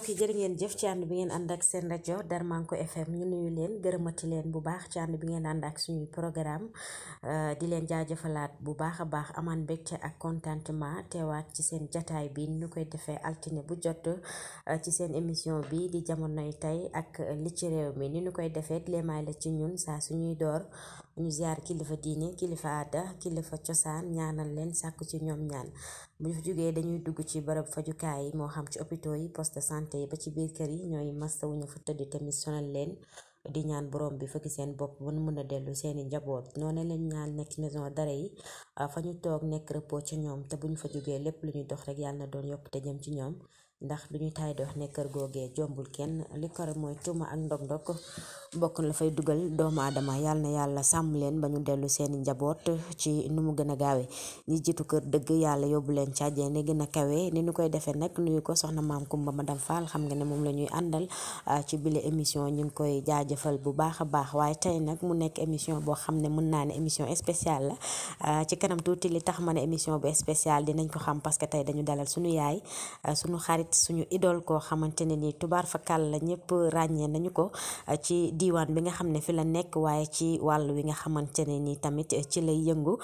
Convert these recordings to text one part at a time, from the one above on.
mbokk yi jërë ngeen jëf ci ànd bi ngeen ànd ak seen rajo Darmanko FM ñu nuyu leen gërëmati leen bu baax ci ànd bi ngeen ànd ak suñuy programme di leen jaajëfalaat bu baax a baax amaan mbégte ak contentement teewaat ci seen jataay bi ñu koy defee altine bu jot ci seen émission bi di jamonoy tey ak li ci réew mi ni ñu koy defee léemaay la ci ñun saa suñuy door ñu ziar kilifa diine kilifa aada kilifa cosaan ñaanal leen sàkku ci ñoom ñaan bu ñu fi jógee dañuy dugg ci bërëb fajukaay yi moo xam ci hôpitaux yi poste de santé yi ba ci biir kër yi ñooy mastawuñu fa tëdd tamit sonal leen di ñaan borom bi fëkki seen bopp ba nu mën a dellu seeni njaboot noonu leen ñaan nekk ci maison d'arrêt yi fa ñu toog nekk repos ca ñoom te bu ñu fa jógee lépp lu ñuy dox rek yàlla na doon yokkute jëm ci ñoom ndax lu ñuy taay dox ne kër googee jombul kenn li ko mooy tuuma ak ndog-ndog bokk na la fay dugal doomu aadama yàlla na yàlla sàmm leen ba ñu dellu seeni njaboot ci nu mu gën a gaawee ñi jiitu kër dëgg yàlla yóbbu leen ci àjjana gën a kawe ni ñu koy defee nag nuyu ko soxna maam Kumba madame Fall xam nga ne moom la ñuy àndal ci bile émission ñu ngi koy jaajëfal bu baax a baax waaye tey nag mu nekk émission boo xam ne mën naa ne émission spéciale la ci kanam tuuti li tax ma ne émission bu spéciale dinañ ko xam parce que tey dañu dalal suñu yaay suñu xarit suñu idole koo xamante ne nii tubaar fakal la ñëpp ràññee nañu ko ci diiwaan bi nga xam ne fi la nekk waaye ci wàll wi nga xamante ne nii tamit ci lay yëngu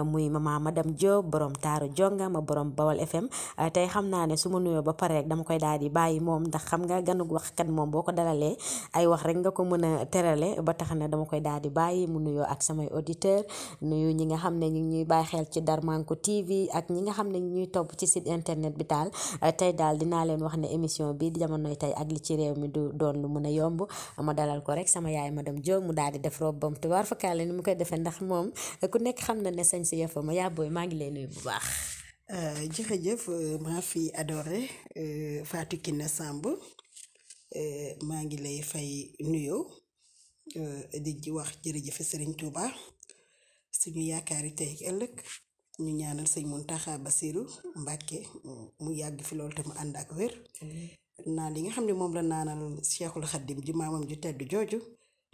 muy mama madame Diop borom taaru jonga ma borom Bawal FM tey xam naa ne su ma nuyoo ba pare rek dama koy daal di bàyyi moom ndax xam nga ganug waxkat moom boo ko dalalee ay wax rek nga ko mën a terale ba tax na dama koy daal di bàyyi mu nuyoo ak samay auditeur nuyu ñi nga xam ne ñu ngi ñuy bàyyi xel ci Darmanko TV ak ñi nga xam ne ñu ñuy topp ci site internet bi daal tey daal dinaa leen wax ne émission bi di jamonoy tey ak li ci réew mi du doon lu mën a yomb ma dalal ko rek sama yaay madame Diop mu daal di def robbam tubaar fakkaale ni mu koy defee ndax moom ku nekk xam na ne sañ si yëfa ma yaa booy maa ngi lay nuyu bu baax. jërëjëf ma fille adorée Fatou Kiné Samb maa ngi lay fay nuyoo di wax jërëjëf Serigne Touba suñu yaakaari tey ëllëg ñu ñaanal sëñ Mountakha Bassirou Mbacké mu yàgg fi loolu te mu ànd ak wér naan li nga xam ne moom la naanal Cheikhul Khadim ji maamam ju tedd jooju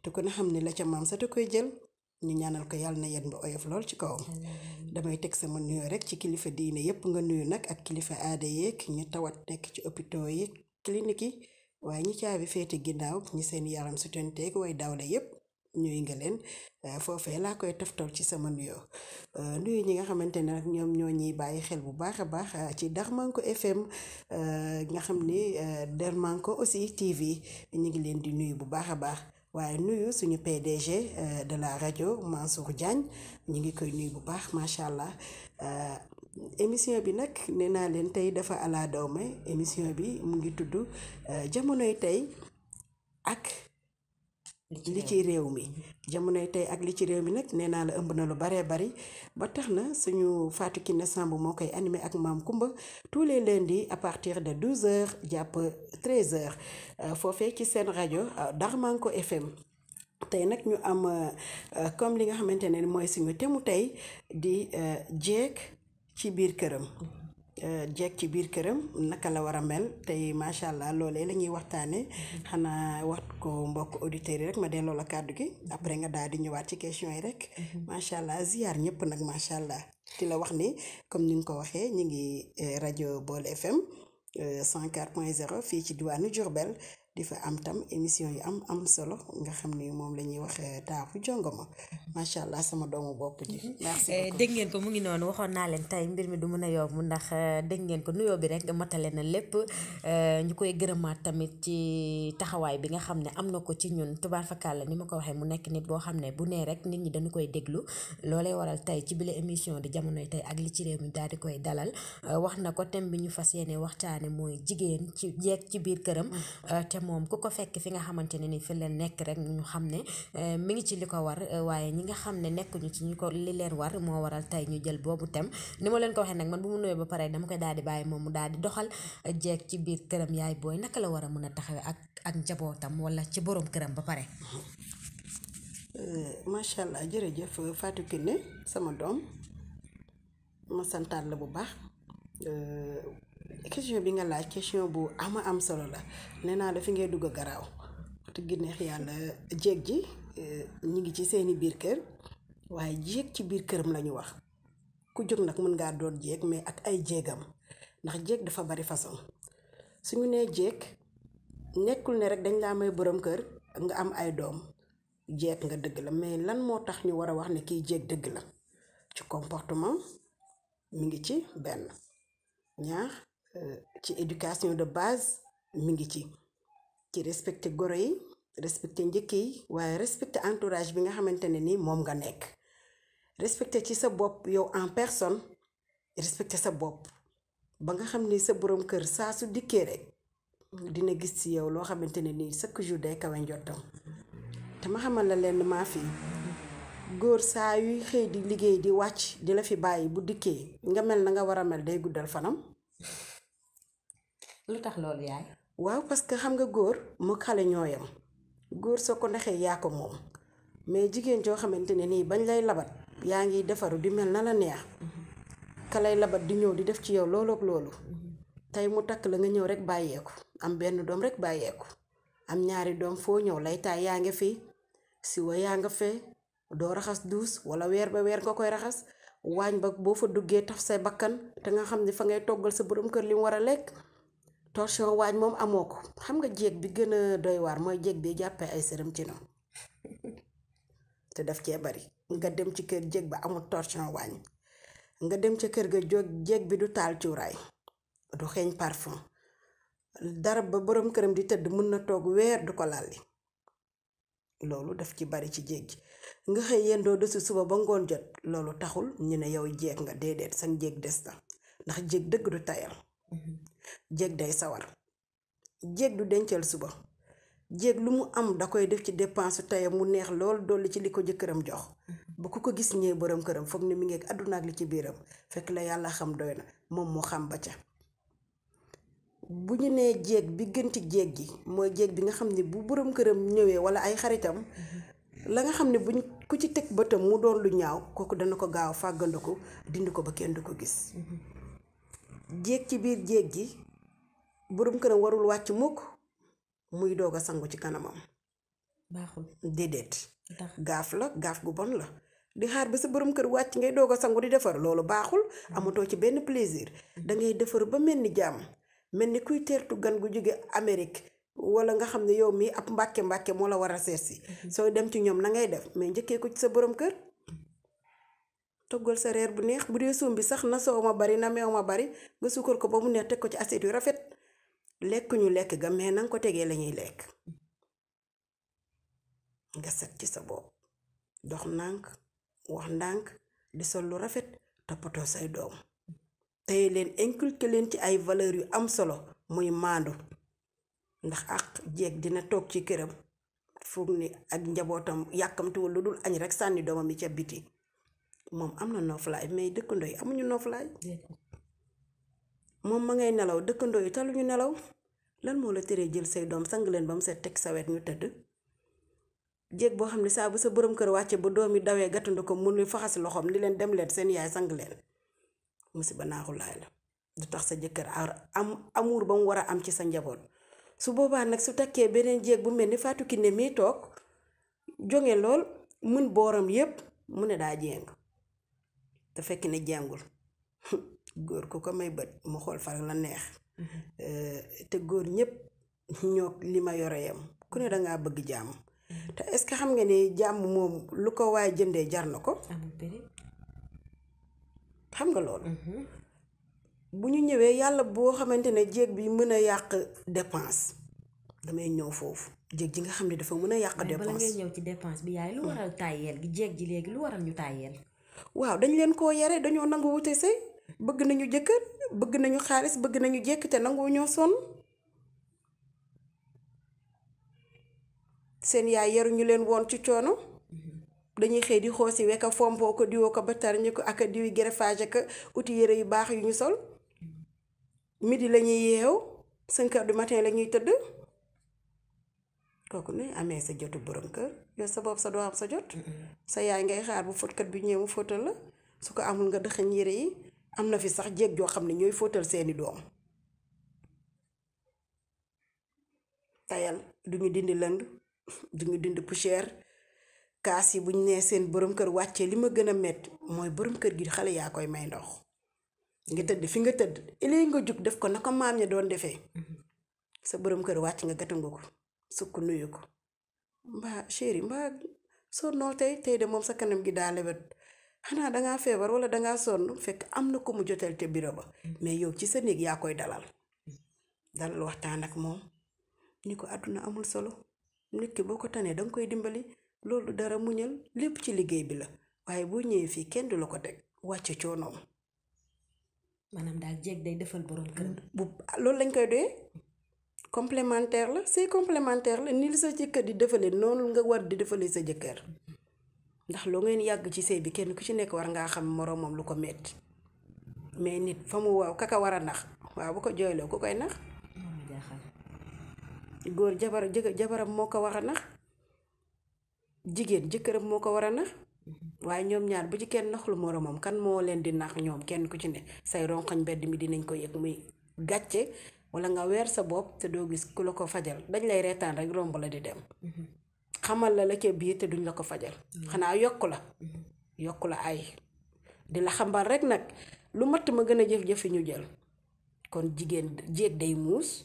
te ku ne xam ne la ca maam sa te koy jël ñu ñaanal ko yàlla na yen ba oyof lool ci kawam damay teg sama nuyoo rek ci kilifa diine yépp nga nuyu nag ak kilifa aada yeeg ñu tawat nekk ci hôpitaux yi clinique yi waaye ñi caabi féete ginnaaw ñi seen yaram su tenteeg way dawle yépp ñuy nga leen foofee laa koy toftal ci sama nuyoo nuyu ñi nga xamante ne nag ñoom ñoo ñuy bàyyi xel bu baax a baax ci Darmanko FM nga xam ni Darmanko aussi TV ñu ngi leen di nuyu bu baax a baax waaye nuyu suñu PDG de la rajo Mansour Diagne ñu ngi koy nuyu bu baax macha allah émission bi nag nee naa leen tey dafa ala dawme émission bi mu ngi tudd jamonoy tey ak li ci réew mi jamonoy tey ak li ci réew mi nag nee naa la ëmb na lu baree bari ba tax na suñu Fatou Kiné Samb moo koy animé ak maam Kumba tous les lundis à partir de 12h jàpp 13h foofee ci seen rajo Darmanko FM tey nag ñu am comme li nga xamante ne mooy suñu temu tey di jeeg ci biir këram jeeg ci biir këram naka la war a mel tey macha allah loolee la ñuy waxtaane xanaa wax ko mbokk auditeurs yi rek ma delloo la kàddu gi après nga daal di ñëwaat ci question yi rek macha allah ziar ñëpp nag macha allah di la wax ni comme ni nga ko waxee ñu ngi rajo Bool FM 104.0 fii ci diwaanu Diourbel di fa am tam émission yu am solo nga xam ni moom la ñuy wax taafu jongoma macha allah sama doomu bopp ji. merci beaucoup dégg ngeen ko mu ngi noonu waxoon naa leen tey mbir mi du mën a yomb ndax dégg ngeen ko nuyoo bi rek matale na lépp ñu koy gërëmaat tamit ci taxawaay bi nga xam ne am na ko ci ñun tubaar fakal la ni ma ko waxee mu nekk nit boo xam ne bu nee rek nit ñi dañu koy déglu loolee waral tey ci bile émission di jamonoy tey ak li ci réew mi daal di koy dalal wax na ko thème bi ñu fas yéene waxtaane mooy jigéen ci jeeg ci biir këram te moom ku ko fekk fi nga xamante ne ni fi leen nekk rek ñu xam ne mi ngi ci li ko war waaye ñi nga xam ne nekkuñu ci ñu ko li leen war moo waral tey ñu jël boobu tem ni ma leen ko waxee nag man bu mu nuyoo ba pare dama koy daal di bàyyi moom mu daal di doxal jeeg ci biir këram yaay booy naka la war a mën a taxawee ak njabootam wala ci borom këram ba pare. macha allah jërëjëf Fatou Kiné sama doom ma santaat la bu baax. question bi nga laaj question bu am solo la nee naa dafi ngay dugg garaaw te gineex yàlla jeeg ji ñi ngi ci seeni biir kër waaye jeeg ci biir këram lañu wax ku jóg nag mën ngaa doon jeeg mais ak ay jeegam ndax jeeg dafa bari façon suñu nee jeeg nekkul ne rek dañ laa may borom kër nga am ay doom jeeg nga dëgg la, mais lan moo tax ñu war a wax ne kiy jeeg dëgg la? ci comportement mi ngi ci benn, ñaar ci éducation de base mi ngi ci respecté goro yi, respecté njëkk yi, waaye respecté entourage bi nga xamante ne ni moom nga nekk, respecté ci sa bopp yow en personne, respecté sa bopp ba nga xam ni sa borom kër saa su dikkee rek dina gis ci yow loo xamante ne nii chaque jour day kawe njottam. te ma xamal la leen maa fi góor saa yuy xëy di liggéey di wàcc di la fi bàyyi bu dikkee nga mel na nga war a mel day guddal fanam. lu tax loolu yaay. waaw parce que xam nga góor mu xale ñooyam, góor soo ko ndaxee yaa ko moom, mais jigéen joo xamante ne nii bañ lay labat yaa ngi defaru di mel na la neex, ka lay labat di ñëw di def ci yow loolu ak loolu, tey mu takk la nga ñëw rek bàyyeeku, am benn doom rek bàyyeeku, am ñaari doom foo ñëw lay taay yaa ngi fii, siwa yaa nga fee, doo raxas duus wala weer ba weer nga koy raxas, waañ ba boo fa duggee taf say bakkan te nga xam ne fa ngay toggal sa borom kër li mu war a lekk. torsion waañ moom amoo ko. xam nga jéeg bi gën a doy waar mooy jéeg bi jàppee ay sërëm ci noonu te daf cee bari. nga dem ci kër jéeg ba amul torsion waañ, nga dem ca kër ga jéeg bi du taal cuuraay, du xeeñ parfum, dara ba borom këram di tëdd mën na toog weer du ko lalli. loolu daf ci bari ci jéeg ji. nga xëy yendoo desu suba ba ngoon jot, loolu taxul ñu ne yow jéeg nga, déedéet sax jéeg des na, ndax jéeg dëgg du tayal. jéeg day sawar, jéeg du dencal suba, jéeg lu mu am da koy def ci dépense tayam mu neex lool dolli ci li ko jëkkëram jox, ba ku ko gis ñee borom këram foog ne mi ngi ak àdduna ak li ci biiram, fekk la yàlla xam doy na, moom moo xam ba ca. bu ñu nee jéeg bi gën ci jéeg ji mooy jéeg bi nga xam ne bu borom këram ñëwee wala ay xaritam, la nga xam ne buñ ku ci teg bëtam mu doon lu ñaaw, kooku dana ko gaaw fàggandiku dindi ko ba kenn du ko gis. jéeg ci biir jéeg ji borom këram warul wàcc mukk muy doog a sangu ci kanamam. baaxul déedéet. gaaf la, gaaf gu bon la. di xaar ba sa borom kër wàcc ngay doog a sangu di defar, loolu baaxul. amatoo ci benn plaisir. dangay defar ba mel ni jàmm, mel ni kuy teertu gan gu jóge Amérique wala nga xam ne yow mii ab mbàkke moo la war a seetsi. sooy dem ci ñoom na ngay def, mais njëkkee ko ci sa borom kër. toggal sa reer bu neex, bu dee suum bi sax na soow ma bari na meew ma bari, nga suukar ko ba mu neex teg ko ci assiette yu rafet. lekk ñu lekk ga, mais nanga ko tegee lañuy lekk. nga set ci sa bopp, dox ndànk, wax ndànk, di sol lu rafet, toppatoo say doom. tey leen inculquer leen ci ay valeurs yu am solo muy maandu, ndax ak jeeg dina toog ci këram foog ni ak njabootam yàkkamtuwul lu dul añ rek sànni doomam yi ca biti. moom am na noflaay, mais dëkkandoo yi amuñu noflaay. moom ma ngay nelaw, dëkkandoo yi taluñu nelaw. lan moo la teree jël say doom sang leen ba mu set teg sa wet ñu tëdd? jéeg boo xam ne saa bu sa borom kër wàcce ba doom yi dawee gàttandu ko mun faxas loxoom ni leen dem leen seen yaay sang leen, musiba naaxulaay la. du tax sa jëkkër am amour ba mu war a am ci sa njaboot. su boobaa nag su takkee beneen jéeg bu mel ni Fatou Kiné mii toog jonge lool mën booram yépp mu ne daa jéng, te fekk ne jàngul. góor ku ko may bët mu xool fa la neex. te góor ñépp ñoo li ma yore yam, ku ne dangaa bëgg jàmm. te est-ce que xam nga ne jàmm moom lu ko waaye jëndee jar na ko. xam nga loolu. bu ñu ñëwee yàlla boo xamante ne jéeg bi mën a yàq dépense, damay ñëw foofu. jéeg ji nga xam ne dafa mën a yàq dépense. bala ngay ñëw ci dépense bi yaay, lu waral tàyyeel gi jéeg ji léegi lu waral ñu tàyyeel. waaw dañ leen koo yare, dañoo nangu wute sëy, bëgg nañu jëkkër, bëgg nañu xaalis, bëgg nañu jekk te nangu ñoo sonn. seen yaay yaruñu leen woon ci coono. dañuy xëy di xoosi weka fompoo ko diwoo ko ba tar ñu ko ak diwi greffage ak uti yére yu baax yu ñu sol. midi lañuy yeew 5 heures du matin lañuy tëdd. kooku ne amee sa jotu borom kër, yow sa bopp sa doo am sa jot. sa yaay ngay xaar bu fóotkat bi ñëw mu fóotal la, su ko amul nga dëxañ yére yi. am na fi sax jéeg joo xam ne ñooy fóotal seeni doom. tayal duñu dindi lënd, duñu dindi poussière. kaas yi buñ nee seen borom kër wàccee, li ma gën a metti mooy borom kër gi xale yaa koy may ndox. nga tëdd fi nga tëdd ilee nga jug def ko naka maam ña doon defee. sa borom kër wàcc nga gàttangu ko sukk nuyu ko mbaa chéri mbaa sonnoo tey de moom sa kanam gi daa lewet xanaa dangaa feebar wala dangaa sonn fekk am na ko mu jotal te bureau ba mais yow ci sa néeg yaa koy dalal waxtaan ak moom ni ko àdduna amul solo nit ki boo ko tanee danga koy dimbali loolu dara muñal lépp ci liggéey bi la waaye boo ñëwee fii kenn du la ko teg wàcce coonoom. maanaam daal jeeg day defal borom kër. loolu lañ koy doyee complémentaire la c'est complémentaire la ni li sa jëkkër di defalee noonu nga war di defalee sa jëkkër ndax loo ngeen yàgg ci sëy bi kenn ku ci nekk war ngaa xam moroomam lu ko metti mais nit fa mu waaw kaka war a nax waaw bu ko jooyloo ku koy nax. góor jabaram moo ko war a nax jigéen jëkkëram moo ko war a nax waaye ñoom ñaar bu ci kenn naxul moroomam kan moo leen di nax ñoom kenn ku ci ne say ronqañ mbedd mi dinañ ko yëg muy gàcce wala nga weer sa bopp te doo gis ku la ko fajal dañ lay reetaan rek romb la di dem xamal la ca biir te duñ la ko fajal xanaa yokku la ay di la xambal rek nag lu matt ma gën a jëf-jëfi ñu jël kon jéeg day muus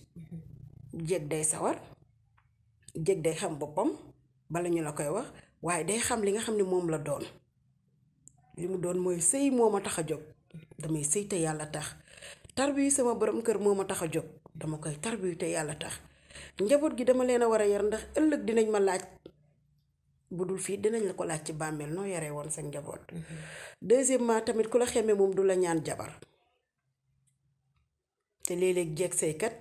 jéeg day sawar jéeg day xam boppam bala ñu la koy wax waaye day xam li nga xam ne moom la doon li mu doon mooy sëy moo ma tax a jóg damay sëy te yàlla tax tarbiyu sama borom kër moo ma tax a jóg dama koy tarbiyu te yàlla tax njaboot gi dama leen a war a yar ndax ëllëg dinañ ma laaj bu dul fii dinañ la ko laaj ci bàmmeel noo yaree woon sa njaboot. Deuxièmement tamit ku la xeme moom du la ñaan jabar te léeg-léeg jeeg sëykat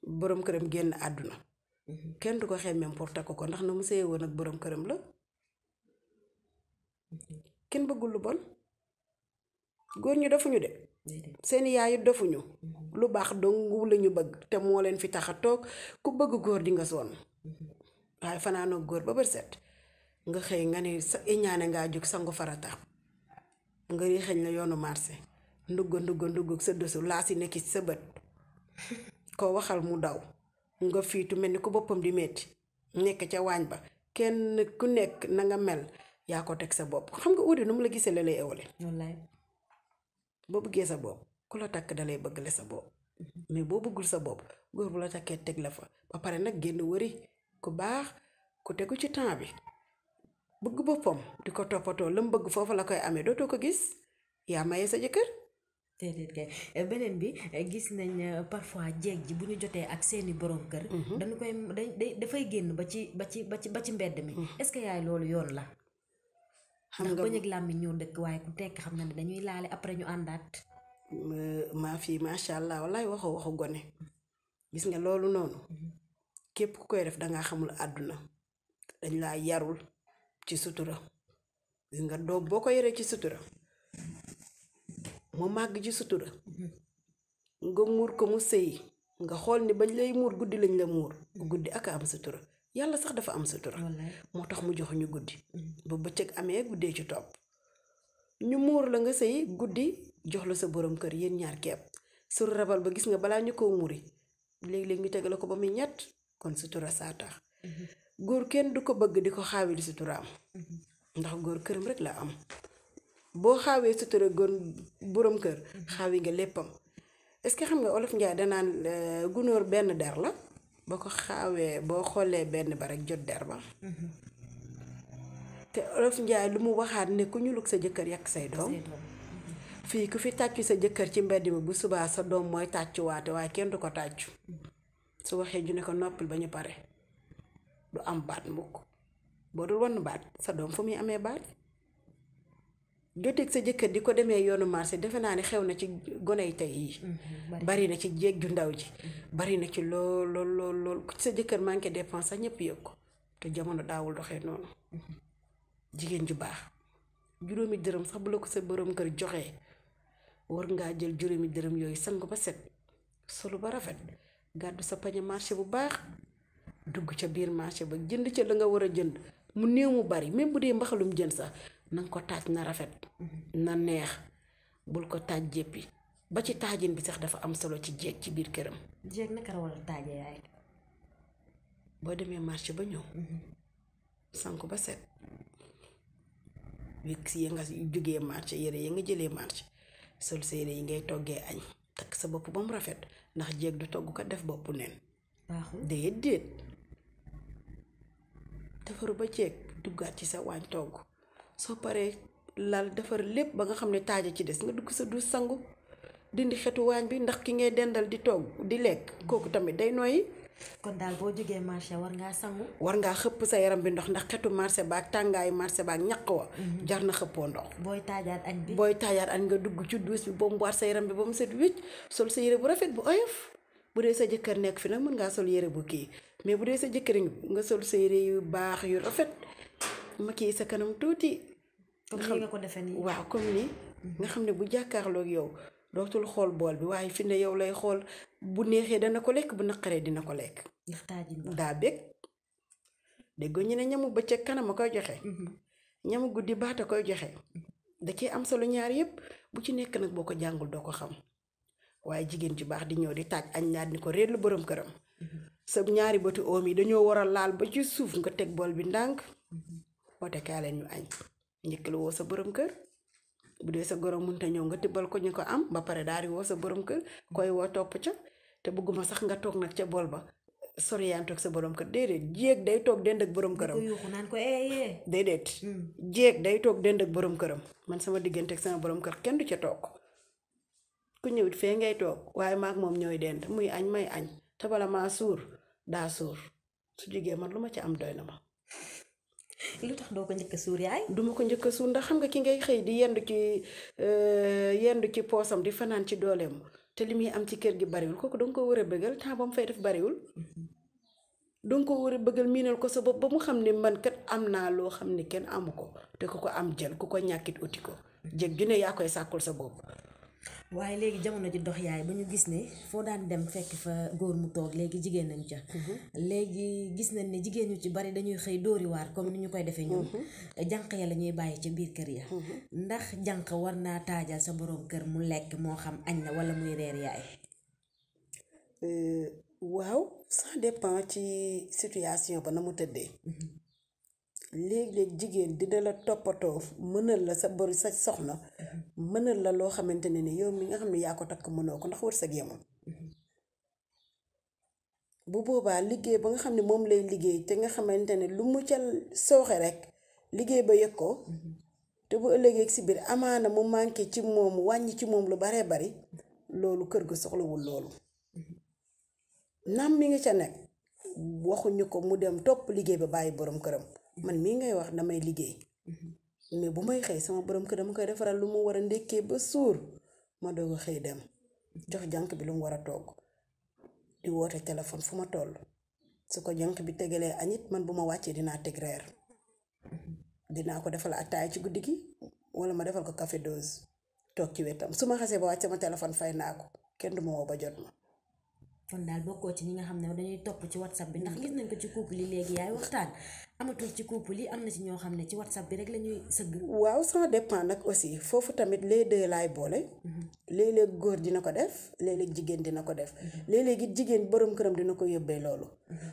borom këram génn àdduna kenn du ko xemmeem pour takk ko ndax na mu sëyee woon ak borom këram la kenn bëggul lu bon góor ñu defuñu de seeni yaayu defuñu lu baax dongu lañu bëgg te moo leen fi tax a toog ku bëgg góor di nga sonn waaye fanaanoo góor ba bët set nga xëy nga ne sa iñaane ngaa jóg sangu farata nga ri xëñ la yoonu marché ndugg sa dësu laa si nekk ci sa bët koo waxal mu daw nga fiitu mel ni ku boppam di metti nekk ca waañ ba kenn ku nekk na nga mel yaa ko teg sa bopp xam nga uudi nu mu la gisee la lay ewale boo bëggee sa bopp ku la takk dalay bëggale sa bopp mais boo bëggul sa bopp góor bu la takkee teg la fa ba pare nag génn wëri ku baax ku tegu ci temps bi bëgg boppam di ko toppatoo la mu bëgg foofu la koy amee dootoo ko gis yaa maye sa jëkkër. déedéet kay beneen bi gis nañ parfois jeeg ji bu ñu jotee ak seeni borom kër. dañu koy dafay génn ba ci mbedd mi. est-ce que yaay loolu yoon la. xam nga bañ ak làmmiñ ñoo dëkk waaye ku tekk xam na ne dañuy laale après ñu àndaat. maa fii macha allah wallaay waxu gone gis nga loolu noonu képp ku koy def dangaa xamul àdduna dañ laa yarul ci sutura gis nga doom boo ko yaree ci sutura mu màgg ci sutura nga muur ko mu sëy nga xool ni bañ lay muur guddi lañ la muur guddi ak am sutura yàlla sax dafa am sutura moo tax mu jox ñu guddi ba bëccëg amee guddee ci topp ñu muur la nga sëy guddi jox la sa borom kër yéen ñaar kepp sur rabal ba gis nga balaa ñu ko muri léeg-léeg ñu tegale ko ba muy ñett kon sutura saa tax góor kenn du ko bëgg di ko xaawil suturaam ndax góor këram rek la am boo xaawee sutura góor borom kër xaawi nga léppam est-ce que xam nga olof njaay danaan gunóor benn der la boo ko xaawee boo xoolee benn ba rek jot der ba te olof njaay lu mu waxaat ne ku ñulug sa jëkkër yàq say doom fii ku fi tàccu sa jëkkër ci mbedd mi bu subaa sa doom mooy tàccuwaate waaye kenn du ko tàccu su waxee ju ne ko noppil ba ñu pare du am baat mukk boo dul wann baat sa doom fu muy amee baat joteeg sa jëkkër di ko demee yoonu marché defe naa ne xew na ci goney tey yi bari na ci jéeg ju ndaw ji bari na ci lool ku ci sa jëkkër manqué dépense sax ñëpp yëg ko te jamono daawul doxee noonu jigéen ju baax juróomi dërëm sax bu la ko sa borom kër joxee war ngaa jël juróomi dërëm yooyu sangu ba set solu ba rafet gàddu sa pañe marché bu baax dugg ca biir marché ba jënd ca la nga war a jënd mu néew mu bari même bu dee mbaxalum jën sax nanga ko taaj na rafet na neex bul ko taaj jéppi ba ci taajin bi sax dafa am solo ci jeeg ci biir këram. jeeg naka la war a taaje yaay. boo demee marché ba ñëw sangu ba set wékk si ya nga jógee marché yére ya nga jëlee marché sol sa yére yi ngay toggee añ takk sa bopp ba mu rafet ndax jeeg du togg ko def boppu neen baaxul déedéet defaru ba jeeg duggaat ci sa waañ togg soo paree lal defar lépp ba nga xam ne taaja ci des nga dugg sa duus sangu dindi xetu waañ bi ndax ki ngay dendal di togg di lekk kooku tamit day nooyi. kon daal boo jógee marché war ngaa sangu. war ngaa xëpp sa yaram bi ndox ndax xetu marché baag tàngaayu marché baag ñaq wa jar na xëppoo ndox. booy taajaat añ bi. booy taajaat añ nga dugg ci duus bi bombuwaat sa yaram bi ba mu set wécc sol sa yére bu rafet bu oyof bu dee sa jëkkër nekk fi nag mën ngaa sol yére bu kii mais bu dee sa jëkkër nga sol sa yére yu baax yu rafet ma kii sa kanam tuuti. comme ni nga ko defee nii. waaw comme ni nga xam ne bu jàkkaarloog yow dootul xool bool bi waaye fi ne yow lay xool bu neexee dana ko lekk bu naqaree dina ko lekk. ndax taajin daa bég déggoo ñu ne ñamu bëccëg kanam a koy joxe. ñamu guddi baata koy joxe. da cee am solo ñaar yépp bu ci nekk nag boo ko jàngul doo ko xam waaye jigéen ju baax di ñëw di taaj añ naat ni ko réer la borom këram. sa ñaari bëtu oom yi dañoo war a laal ba ci suuf nga teg bool bi ndànk. oote kaa leen ñu añ njëkk la woo sa borom kër. bu dee sa goro mënta ñëw nga tibbal ko ñu ko am ba pare daal di woo sa borom kër koy woo topp ca te bëgguma sax nga toog nag ca bool ba soriyantoog sa borom kër déedéet jéeg day toog dend ak borom këram. naan ko déedéet jéeg day toog dend ak borom këram man sama diggante ak sama borom kër kenn du ca toog ku ñëwit fee ngay toog waaye maag moom ñooy dend muy añ may añ te bala maa suur daa suur su jógee man lu ma ca am doy na ma. lu tax doo ko njëkk a suur yaay. duma ko njëkk a suur ndax xam nga ki ngay xëy di yendu ci poosam di fanaan ci dooleem te li muy am ci kër gi bariwul kooku danga ko war a bëggal temps ba mu fay def bariwul. danga ko war a bëggal miinal ko sa bopp ba mu xam ne man kat am naa loo xam ne kenn amu ko te ku ko am jël ku ko ñàkkit uti ko jég ju ne yaa koy sàkkul sa bopp. waaye léegi jamono ji dox yaay ba ñu gis ne foo daan dem fekk fa góor mu toog léegi jigéen nañ ca. léegi gis nañ ne jigéen ñu ci bari dañuy xëy dóori waar comme ni ñu koy defee ñun. jànq ya la ñuy bàyyi ca biir kër ya. ndax jànq war naa taajal sa borom kër mu lekk moo xam añ la wala muy reer yaay. waaw ça dépend ci situation ba na mu tëddee. léeg-léeg jigéen dina la toppatoo mënal la sa bor sa soxna mënal la loo xamante ne ni yow mi nga xam ne yaa ko takk mënoo ko ndax wërsëg yemul. bu boobaa liggéey ba nga xam ne moom lay liggéey te nga xamante ne lu mu ca sooxe rek liggéey ba yëg ko te bu ëllëgee si biir amaana mu manqué ci moom wàññi ci moom lu baree bari loolu kër ga soxlawul loolu. naam mi nga ca nekk waxuñu ko mu dem topp liggéey ba bàyyi borom këram. man mii ngay wax damay liggéey mais bu may xëy sama borom kër dama koy defaral lu mu war a ndékkee ba suur ma doog a xëy dem jox jànq bi lu mu war a togg di woote téléphone fu ma toll su ko jànq bi tegalee añit man bu ma wàccee dinaa teg reer dinaa ko defal ataay ci guddi gi wala ma defal ko café dose toog ci wetam su ma xasee ba wàcc sama téléphone fay naa ko kenn du ma woo ba jot ma. kon daal bokkoo ci ñi nga xam ne dañuy topp ci whatsapp bi ndax gis nañ ko ci couple yi léegi yaay waxtaan amatul ci couple yi am na ci ñoo xam ne ci whatsapp bi rek la ñuy sëgg. waaw ça dépend nag aussi foofu tamit les deux laay boole. léeg-léeg góor dina ko def léeg-léeg jigéen dina ko def. léeg-léeg it jigéen borom këram dina ko yóbbee loolu.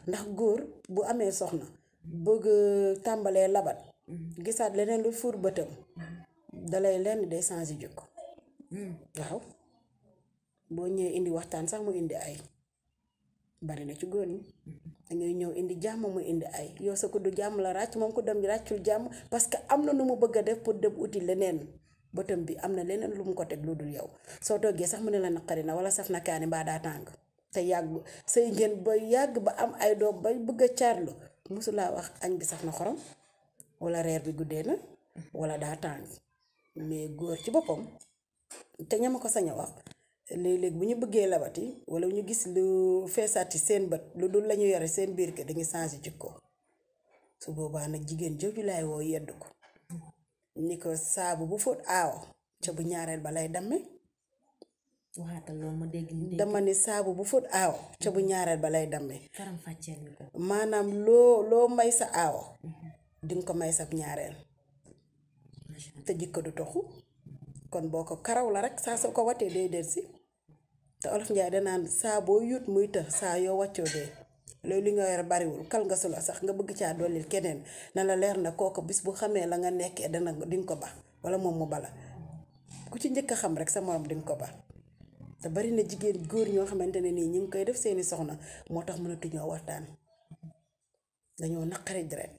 ndax góor bu amee soxna bëgg tàmbalee labat. gisaat leneen lu fuur bëtam. dalay lenn day changé jikko. waaw boo ñëwee indi waxtaan sax mu indi ay. bari na ci góor ñi dangay ñëw indi jàmm mu indi ay yow sa ko du jàmm la ràcc moom ko dem di ràccul jàmm parce que am na nu mu bëgg a def pour dem uti leneen bëtam bi am na leneen lu mu ko teg lu dul yow soo toggee sax mu ne la naqari na wala saf na kaani mbaa daa tàng te yàgg say ngeen ba yàgg ba am ay doom bay bëgg a caarlu mosulaa wax añ bi saf na xorom wala reer bi guddee na wala daa tàng mais góor ci boppam te ñama ko sañ a wax léeg-léeg bu ñu bëggee labati wala ñu gis lu feesaati seen bët lu dul lañu yore seen biir kër dañuy changé jikko su boobaa nag jigéen jooju laay woo yedd ko ni ko saabu bu fóot aawo ca bu ñaareel ba lay damme. waxaatal loolu ma dégg dama ni saabu bu fóot aawo ca bu ñaareel ba lay damme. faram fàcceel ni ko maanaam loo may sa aawo dinga ko may sa ñaareel te jikko du toxu kon boo ko karaw la rek saa soo ko watee day del si te olof njaay danaan saa boo yuut muy të saa yoo wàccoo dee loolu li nga yor bariwul kal nga sula sax nga bëgg caa dollil keneen na la leer na kooku bis bu xamee la nga nekkee dinga ko ba wala moom mu bala ku ci njëkk a xam rek sa morom dinga ko ba te bari na jigéen góor ñoo xamante ne nii ñu ngi koy def seeni soxna moo tax mënatuñoo waxtaan dañoo naqari deret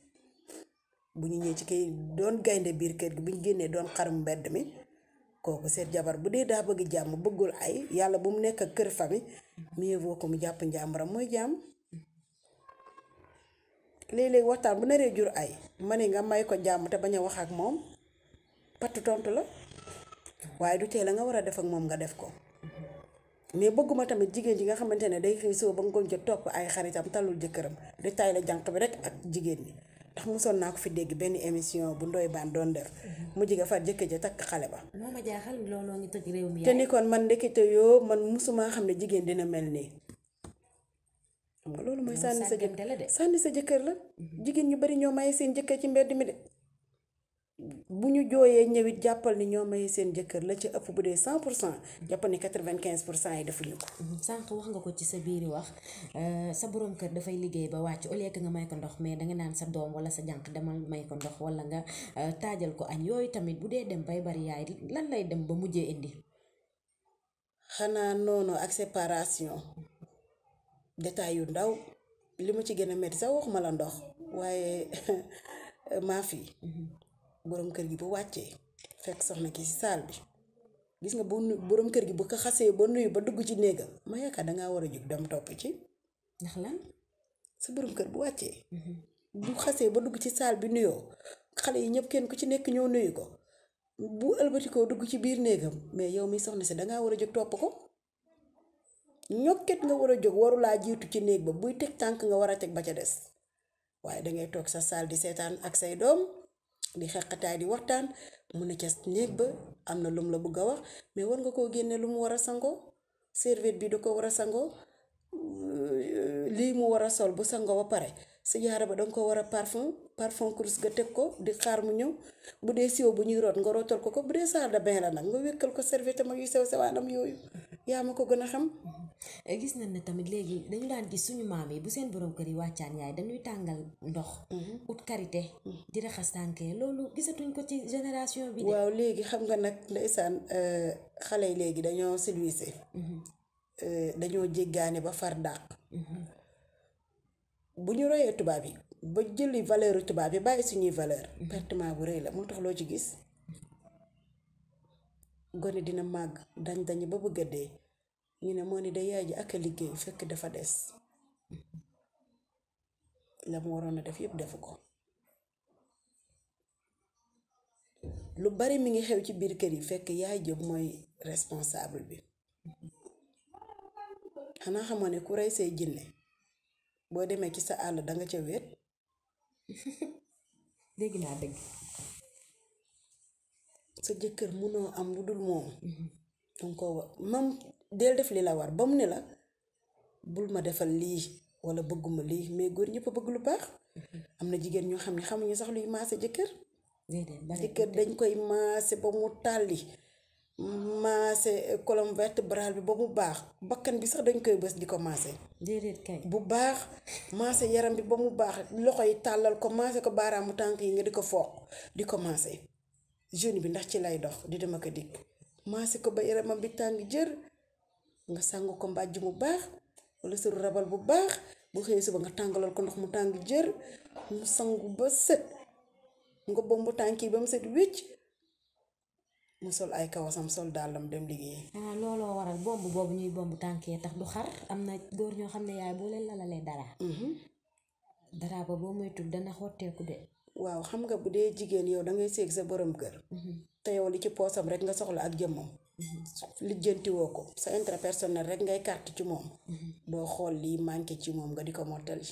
bu ñu ñëwee ci kay doon gaynde biir kër gi bu ñu génnee doon xarum mbedd mi kooku seet jabar bu dee daa bëgg jàmm bëggul ay yàlla bu mu nekk ak kër famille mieux vaut ko mu jàpp njàmbaram mooy jàmm léeg-léeg waxtaan bu naree jur ay ma ne nga may ko jàmm te bañ a wax ak moom pattu tontu la waaye du tee la nga war a def ak moom nga def ko mais bëgguma tamit jigéen ji nga xamante ne day xëy soo ba ngoon jot topp ay xaritam talul jëkkëram di tay la jànq bi rek ak jigéen ñi ndax mosoon naa ko fi dégg benn émission bu Ndoye Bane doon def mu jiga far jëkkër ja takk xale ba moo ma jaaxal looloo ngi tëj réew mi te ni kon man ndekete yoo man musuma xam ne jigéen dina mel nii xam nga loolu mooy sànni sa jëkkër la de sànni sa jëkkër la jigéen ñu bari ñoo maye seen jëkkër ci mbedd mi de bu ñu jooyee ñëwit jàppal ni ñoo maye seen jëkkër la ci ëpp bu dee 100% jàppal ni 95% yi defuñu ko. sànq wax nga ko ci sa biiri wax sa borom kër dafay liggéey ba wàcc au lieu que nga may ko ndox mais danga naan sa doom wala sa jànq demal may ko ndox wala nga taajal ko añ yooyu tamit bu dee dem bay bari yaay lan lay dem ba mujjee indi. xanaa noonu ak séparation détail yu ndaw li ma ci gën a metti sax waxuma la ndox waaye maa fi borom kër gi bu wàccee fekk soxna ki ci saal bi gis nga bu borom kër gi bu ko xasee ba nuyu ba dugg ci néegam ma yaakaar dangaa war a jóg dem topp ci. ndax lan sa borom kër bu wàccee. bu xasee ba dugg ci saal bi nuyoo xale yi ñëpp kenn ku ci nekk ñëw nuyu ko bu ëlbatikoo dugg ci biir néegam mais yow mi soxna si dangaa war a jóg topp ko ñokket nga war a jóg warulaa jiitu ci néeg ba buy teg tànk nga war a teg ba ca des waaye dangay toog sa saal di seetaan ak say doom di xeqataay di waxtaan mu ne ca néeg ba am na lum la bëgg a wax mais war nga koo génne lu mu war a sangoo serviette bi da ko war a sangoo lii mu war a sol bu sangoo ba pare sa jaara ba danga ko war a parfum kurus nga teg ko di xaar mu ñëw bu dee siwo bu ñuy root nga rootal ko bu dee salle de bain la nag nga wékkal ko serviette mag yu sew sewaanam yooyu yaa ma ko gën a xam. gis nañ ne tamit léegi dañu daan gis suñu maam yi bu seen borom kër yi wàccaan yaay dañuy tàngal ndox ut karité di raxas tànkee loolu gisatuñ ko ci génération bi de. waaw léegi xam nga nag ndeysaan xale yi léegi dañoo silwise dañoo jéggaane ba far dàq bu ñu royee tubaab yi ba jëli valeur tubaab yi bàyyi suñuy valeur pertement bu rëy la moo tax loo ci gis gone dina màgg dañ ba bëgg a dee ñu ne moo ni da yaay ji ak a liggéey fekk dafa des la mu waroon a def yépp defu ko lu bari mi ngi xew ci biir kër yi fekk yaay jëb mooy responsable bi xanaa xamoo ne ku rey say jinne boo demee ci sa àll danga ca wéet dégg naa dëgg sa jëkkër munoo am lu dul moom danga ko war mam del def li la war ba mu ne la bul ma defal lii wala bëgguma lii mais góor ñëpp a bëgg lu baax am na jigéen ñoo xam ne xamuñu sax luy maase jëkkër jëkkër dañ koy maase ba mu tàlli maase colonne vertébrale bi ba mu baax bakkan bi sax dañ koy bës di ko maase déedéet kay bu baax maase yaram bi ba mu baax loxo yi tàllal ko maase ko baaraamu tànk yi nga di ko fooq di ko maase jeune bi ndax ci lay dox di dama ko dikk maase ko ba yaramam bi tàng jër nga sangu ko mbàjj mu baax wala sëru rabal bu baax bu xëyee suba nga tàngalal ko ndox mu tàng jër mu sangu ba set nga bombu tànk yi ba mu set wécc mu sol ay kawasam sol dàllam dem liggéey. looloo waral bomb boobu ñuy bomb tànkee tax du xar am na góor ñoo xam ne yaay boo leen lalalee dara dara ba boo moytul dana xotteeku de. waaw xam nga bu dee jigéen yow dangay seeg sa borom kër te yow li ci poosam rek nga soxla ak jëmmam lijjantiwoo ko sa intérêt personnel rek ngay carte ci moom doo xool lii manqué ci moom nga di ko mottali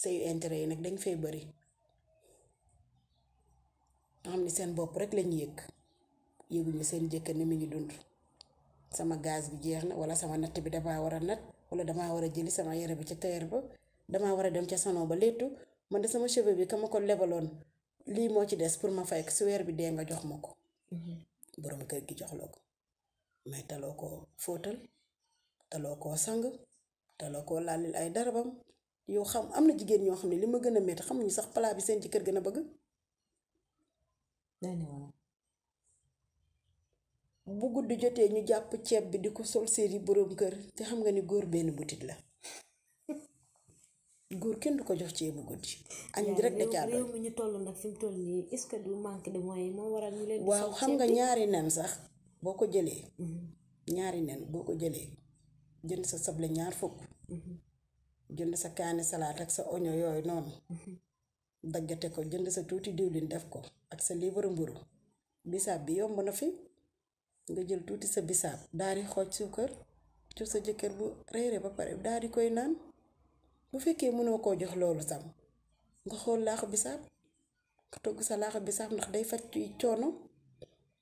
sayu intérêt yi nag dañ fay bari nga xam ni seen bopp rek lañ yëguñu seen jëkkër ni mi ngi dund sama gaz bi jeex na wala sama natt bi damaa war a natt wala damaa war a jëli sama yére bi ca tailleur ba damaa war a dem ca salon ba léttu man de sama cheveux bi ka ma ko lebaloon lii moo ci des pour ma fay ko su weer bi dee nga jox ma ko borom kër gi jox la ko mais taloo koo fóotal taloo koo sang taloo koo laalil ay darabam yow xam am na jigéen ñoo xam ne li ma gën a metti xamuñu sax plat bi seen ci kër gën a bëgg bu guddi jotee ñu jàpp ceeb bi di ko sol seeni boroom kër te xam nga ni góor benn butit la góor kenn du ko jox ceebu guddi añ bi rek da caa doy. réew mi ñu toll nag fi mu toll nii est-ce que du manque de moyens moo waral ñu leen di waaw sol xam nga ceeb bi? ñaari nen sax boo ko jëlee ñaari nen boo ko jëlee jënd sa soble ñaar fukk jënd sa kaani salaat ak sa oño yooyu noonu daggate ko jënd sa tuuti diwlin def ko ak sa liibaru mburu bisaab bi yomb na fi nga jël tuuti sa bisaab daal di xooj suukar jox sa jëkkër bu reere ba pare daal di koy naan bu fekkee mënoo koo jox loolu sam nga xool laaxu bisaab nga togg sa laaxu bisaab ndax day faj ci coono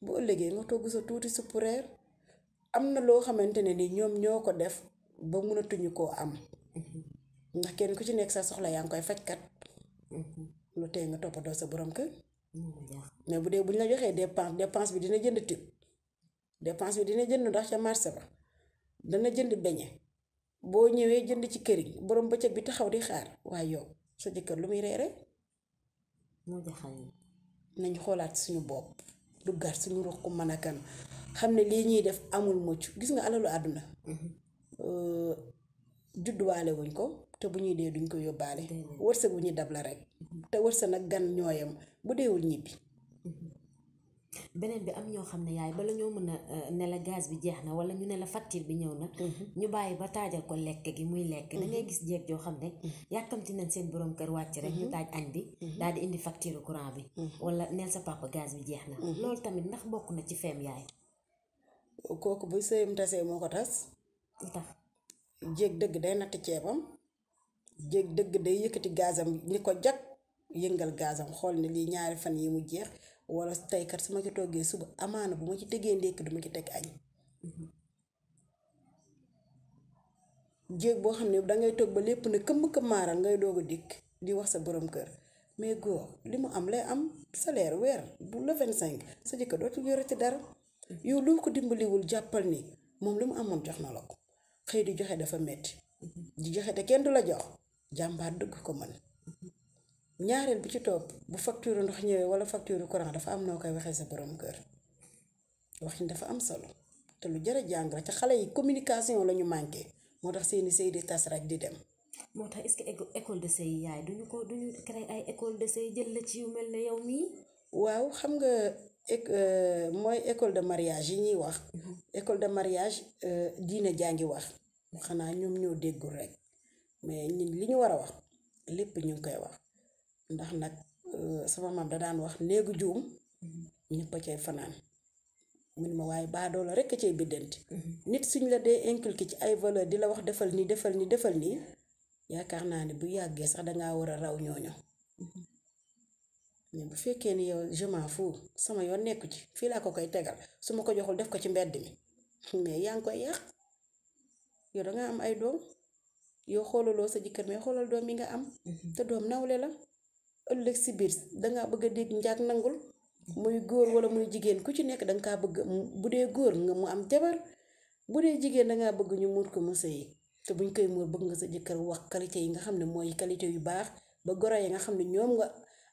bu ëllëgee nga togg sa tuuti suppu reer am na loo xamante ne ni ñoom ñoo ko def ba mënatuñu koo am ndax kenn ku ci nekk sa soxla yaa ngi koy fajkat lu tee nga toppatoo sa borom kër mais bu dee bu ñu la joxee dépense bi dina jënd tube dépense bi dina jënd ndax ca marché ba dana jënd beñe boo ñëwee jënd ci këriñ borom bëccëg bi taxaw di xaar waaye yow sa jëkkër lu muy reere moo jaxal yi nañu xoolaat suñu bopp duggaat suñu ruq mën a kan xam ne lii ñuy def amul mucc gis nga alalu àdduna judduwaale wuñ ko te bu ñuy dee duñ ko yóbbaale wërsëg bu ñuy dab la rek te wërsëg nag gan ñooyam bu deewul ñibbi beneen bi am ñoo xam ne yaay bala ñoo mën a ne la gaz bi jeex na wala ñu ne la facture bi ñëw na ñu bàyyi ba taajal ko lekk gi muy lekk da ngay gis jeeg joo xam ne yàkkamti nañ seen borom kër wàcc rek ñu taaj añ bi daal di indi facture courant bi wala neel sa papa gaz bi jeex na loolu tamit ndax bokk na ci feem yaay kooku bu sëyam tasee moo ko tas lu tax jéeg dëgg day natt ceebam jéeg dëgg day yëkkati gazam ni ko jag yëngal gazam xool ne lii ñaari fan yi mu jeex wala tey kat su ma ci toggee suba amaana bu ma ci tegee ndékki duma ci teg añ jéeg boo xam ne dangay toog ba lépp ne këmm këmmaaral ngay doog a dikk di wax sa borom kër mais góor li mu am lay am salaire weer bu le 25 sa jëkkër dootul yorati dara yow loo ko dimbaliwul jàppal ni moom li mu amoon jox na la ko xëy di joxe dafa metti di joxe te kenn du la jox jàmbaar dëgg ko mën ñaareel bi ci topp bu facture ndox ñëwee wala facture courant dafa am noo koy waxee sa borom kër waxin dafa am solo te lu jar a jàng la ca xale yi communication la ñu manqué moo tax seeni sëy di tas rek di dem. moo tax est-ce que école de sëy yaay duñu créer ay école de sëy jël la ci yu mel ne yow mii. waaw xam nga mooy école de mariage yi ñuy wax. école de mariage diine jaa ngi wax xanaa ñoom ñoo déggul rek mais ñun li ñu war a wax lépp ñu ngi koy wax ndax nag sama maam da daan wax néegu juum ñëpp a cay fanaan mun ma waaye baadoola rekk a cay biddanti nit suñ la dee inculqué ci ay valeur di la wax defal nii defal nii defal nii yaakaar naa ne bu yàggee sax dangaa war a raw ñooñu mais bu fekkee ni yow je m'en fous sama yoon nekku ci fii laa ko koy tegal su ma ko joxul def ko ci mbedd mi mais yaa ngi koy yàq yow dangaa am ay doom yow xoolaloo sa jëkkër mais xoolal doom yi nga am te doom nawle la ëllëg si biir dangaa bëgg a dégg njaag nangul muy góor wala muy jigéen ku ci nekk danga kaa bëgg bu dee góor nga mu am jabar bu dee jigéen dangaa bëgg ñu muur ko mu sëyi te buñ koy muur bëgg nga sa jëkkër wax qualité yi nga xam ne mooy qualité yu baax ba goro yi nga xam ne ñoom nga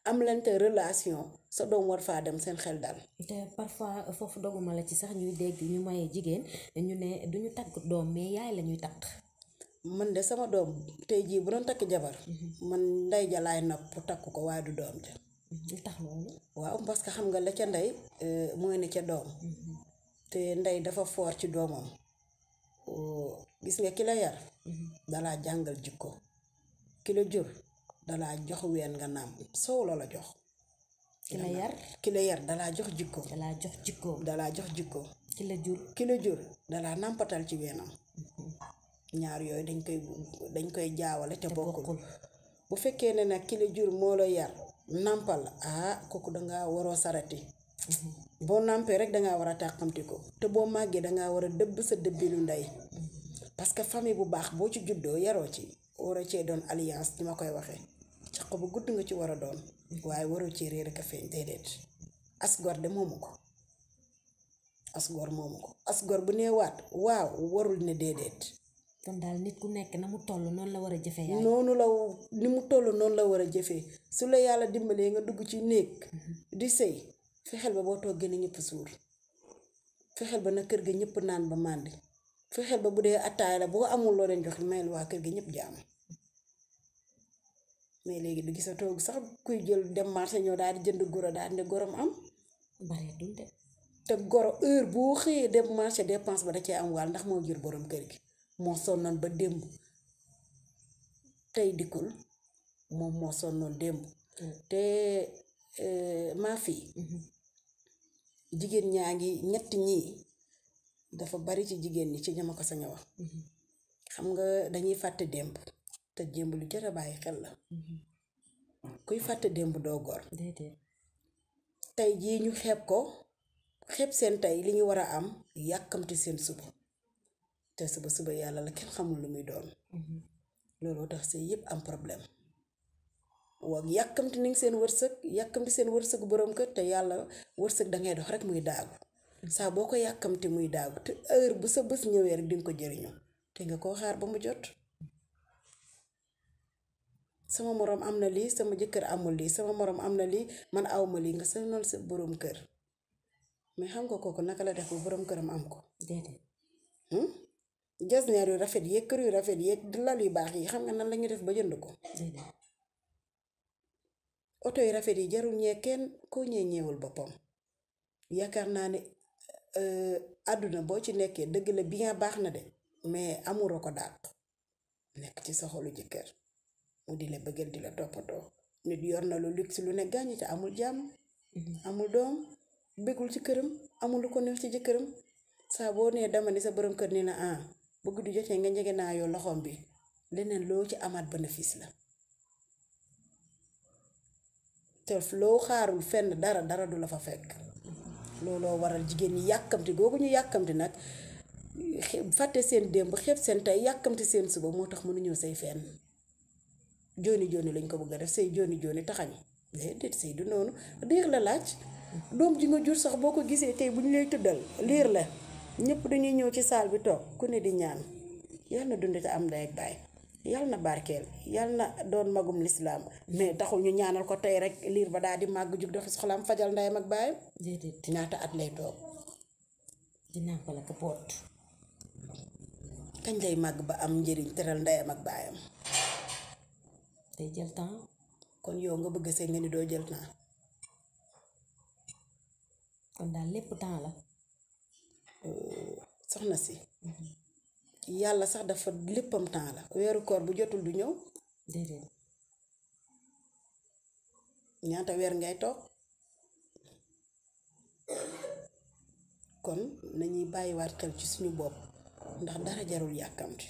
am lante relation sa doom war faa dem seen xel dal. te parfois foofu doguma la ci sax ñuy dégg ñu maye jigéen ñu ne duñu takk doom mais yaay la ñuy takk. man de sama doom tey jii bu doon takk jabar man ndey ja laay nopp takk ko waaye du doom ja. lu tax loolu. waaw parce que xam nga la ca ndey mooy ne ca doom te ndey dafa foor ci doomam gis nga ki la yar dalaa jàngal jikko ki la jur dalaa jox ween nga nàmp soow la jox ki la yar dalaa jox jikko dalaa jox jikko ki la jur dalaa nàmpatal ci weenam ñaar yooyu dañ koy jaawale te bokkul bu fekkee ne nag ki la jur moo la yar nàmpal kooku dangaa waroo sarati boo nàmpee rek dangaa war a tàqamti ko te boo màggee dangaa war a dëbb sa dëbbilu ndey parce que famille bu baax boo ci juddoo yaroo ci war a cee doon alliance ni ma koy waxee caq bu gudd nga ci war a doon waaye waroo ci réer ak a feeñ déedéet asgor de moomu ko asgor bu nee waat waaw warul ne déedéet. kon daal nit ku nekk na mu toll noonu la war a jëfee yaay. ni mu toll noonu la war a jëfee su la yàlla dimbalee nga dugg ci néeg di sëy fexeel ba boo toggee na ñëpp suur fexeel ba na kër ga ñëpp naan ba màndi fexeel ba bu dee attaay la boo amul loo leen jox mayel waa kër ga ñëpp jàmm mais léegi du gisatoo sax kuy jël dem marché ñëw daal di jënd goro daal di gorom am bareetul de te goro heure boo xëyee dem marché dépense ba da cee am wàll ndax moo jur borom kër gi moo sonnoon ba démb tey dikkul moom moo sonnoon démb te maa fii jigéen ñaa ngi ñett ñii dafa bari ci jigéen ñi ci ñama ko sañ a wax xam nga dañuy fàtte démb te démb lu jar a bàyyi xel la kuy fàtte démb doo gor déedéet tey jii ñu xeeb ko xeeb seen tey li ñu war a am yàkkamti seen suba te suba yàlla la kenn xamul lu muy doon looloo tax sëy yépp am problème waaw yàkkamti nañ seen wërsëg yàkkamti seen wërsëgu borom kër te yàlla wërsëg dangay dox rek muy daagu saa boo ko yàkkamti muy daagu te heure bu sa bés ñëwee rek dinga ko jëriñoo te nga koo xaar ba mu jot sama moroom am na lii sama jëkkër amul lii sama moroom am na lii man awma lii nga sonal sa borom kër mais xam nga kooku naka la def bu borom këram am ko déedéet jasneer yu rafet yeeg kër yu rafet yeeg lal yu baax yi xam nga nan lañuy def ba jënd ko déedéet oto yu rafet yi jarul ñee kenn koo ñee ñeewul boppam yaakaar naa ne àdduna boo ci nekkee dëgg la bien baax na de mais amuloo ko dàq nekk ci sa xolu jëkkër mu di la bëggal di la toppatoo nit yor na lu luxe lu ne gàññi te amul jàmm amul doom bëggul ci këram amul lu ko neex ci jëkkëram saa boo nee dama ni sa borom kër ni na bu guddi jotee nga njege naa yoo loxoom bi leneen loo ci amaat bénéfice la te loo xaarul fenn dara du la fa fekk looloo waral jigéen ñi yàkkamti googu ñu yàkkamti nag fàtte seen démb xeeb seen tey yàkkamti seen suba moo tax mënuñoo say fenn jooni lañ ko bëgg a def say jooni taxañ déedéet say du noonu liir la laaj doom ji nga jur sax boo ko gisee tey bu ñu lay tëddal liir la ñëpp dañuy ñëw ci saal bi toog ku ne di ñaan yal na dund te am ndey ak baay yal na barkeel yal na doon magum lislaam mais taxul ñu ñaanal ko tey rek liir ba daal di màgg jug doxi soxlaam fajal ndeyam ak baayam déedéet ñaata at lay toog dinaa ko la ko boot kañ lay màgg ba am njëriñ teral ndeyam ak baayam day jël temps kon yow nga bëgg sëy nga ni doo jël temps kon daal lépp temps la soxna si yàlla sax dafa léppam temps la weeru koor bu jotul du ñëw déedéet ñaata weer ngay toog kon nañuy bàyyiwaat xel ci suñu bopp ndax dara jarul yàkkamti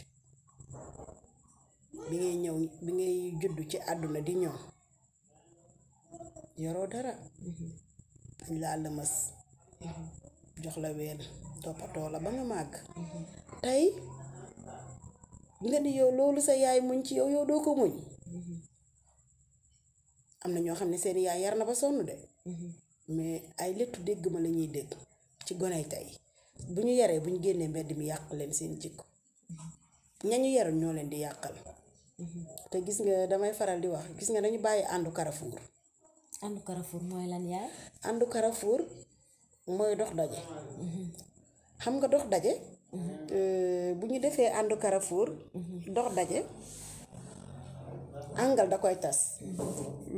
bi ngay juddu ci àdduna di ñëw yoroo dara dañ laa lëmës jox la ween toppatoo la ba nga màgg tey nga ni yow loolu sa yaay muñ ci yow doo ko muñ am na ñoo xam ne seen yaay yar na ba sonn de mais ay lettu dégg ma la ñuy dégg ci goney tey bu ñu yaree bu ñu génnee mbedd mi yàq leen seen jikko ñañu yarul ñoo leen di yàqal te gis nga damay faral di wax gis nga dañu bàyyi àndu Carrefour mooy lan yaay àndu Carrefour mooy dox daje xam nga dox daje bu ñu defee àndu Carrefour dox daje àngal da koy tas